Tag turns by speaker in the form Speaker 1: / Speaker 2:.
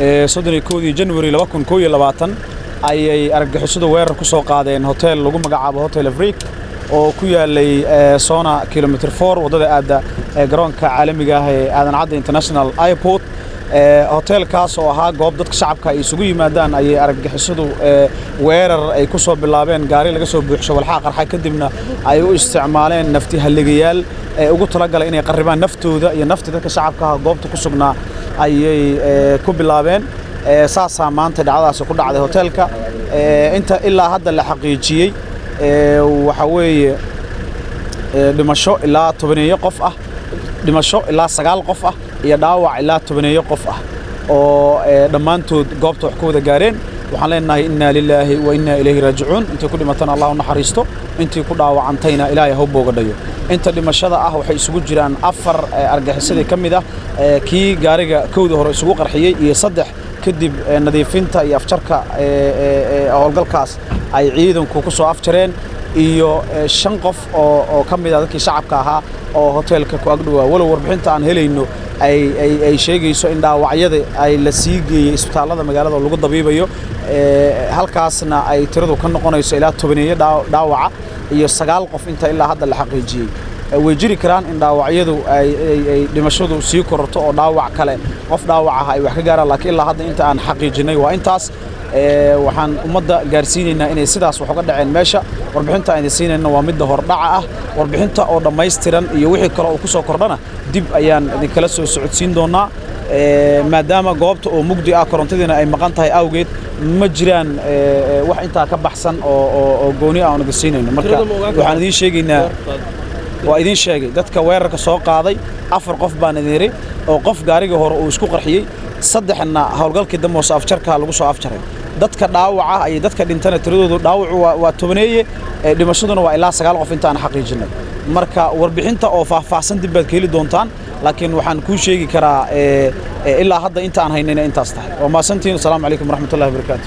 Speaker 1: 31-dii January 2021 ayay argagixisadu weerar ku soo qaadeen hotel lagu magacaabo Hotel Afrique oo ku yaalay Zone Kilometer 4, waddada aadda garoonka caalamiga ah ee Aadan Cadde International Airport. Hoteelkaas oo ahaa goob dadka shacabka ay isugu yimaadaan ayay argagixisadu weerar ay ku soo bilaabeen gaari laga soo buuxsho walxaha qarxa, kadibna ay u isticmaaleen nafti halligayaal ee ugu talagalay inay qarribaan naftooda iyo nafta dadka shacabka ah goobta ku sugnaa ayay ku bilaabeen. Saasaa maanta dhacdadaasi ku dhacday hoteelka. Inta ilaa hadda la xaqiijiyey waxaa weeye dhimasho ilaa 10-eeyo qof ah, dhimasho ilaa sagaal qof ah iyo dhaawac ilaa 10-eeyo qof ah oo dhammaantood goobta wax ku wada gaareen. Waxaan leenahay innaa lilaahi wa innaa ilayhi raajicuun. Intii ku dhimatana Allah u naxariisto, intii ku dhaawacantayna Ilaahay ha u boogadhayo. Inta dhimashada ah waxay isugu jiraan afar argagixisadii ka mid ah, kii gaariga kowda hore isugu qarxiyey iyo saddex kadib nadiifinta iyo afjarka howlgalkaas ay ciidanku ku soo afjareen, iyo shan qof oo ka mid ah dadkii shacabka ahaa oo hoteelka ku agdhowaa, walow warbixinta aan helayno ay sheegayso in dhaawacyada ay la sii geeyey isbitaallada magaalada oo lagu dabiibayo, halkaasna ay tiradu ka noqonayso ilaa 10-eeyo dhaawaca iyo sagaal qof inta ilaa hadda la xaqiijiyey. Way jiri karaan in dhaawacyadu ay dhimashadu sii kororto oo dhaawac kale, qof dhaawac ah ay wax ka gaaraan, laakiin ilaa hadda inta aan xaqiijinay waa intaas. Waxaan ummadda gaarsiinaynaa inay sidaas wax uga dhaceen meesha. Warbixinta aan idin siinayna waa midda hordhaca ah. Warbixinta oo dhammaystiran iyo wixii kale oo ku soo kordhana dib ayaan idinkala soo socodsiin doonaa. Maadaama goobta oo mugdi ah, korontadiina ay maqan tahay awgeed, ma jiraan wax intaa ka baxsan oo gooni ah oon idin siinayno. Marka waxaan idiin sheegaynaa, waa idiin sheegay, dadka weerarka soo qaaday afar qof baan idin yidhi, oo qof gaarigii hore uu isku qarxiyey, saddexna howlgalkii dambe oo afjarka lagu soo afjaray. Dadka dhaawaca iyo dadka dhintana tiradoodu dhaawacu waa 10-eeye, dhimashaduna waa ilaa sagaal qof intaan xaqiijinay. Marka warbixinta oo faahfaahsan dib baad ka heli doontaan, laakiin waxaan kuu sheegi karaa ilaa hadda inta aan haynayna intaas tahay. Waa mahadsantihiin. Asalaamu calaykum waraxmatullahi wabarakaatu.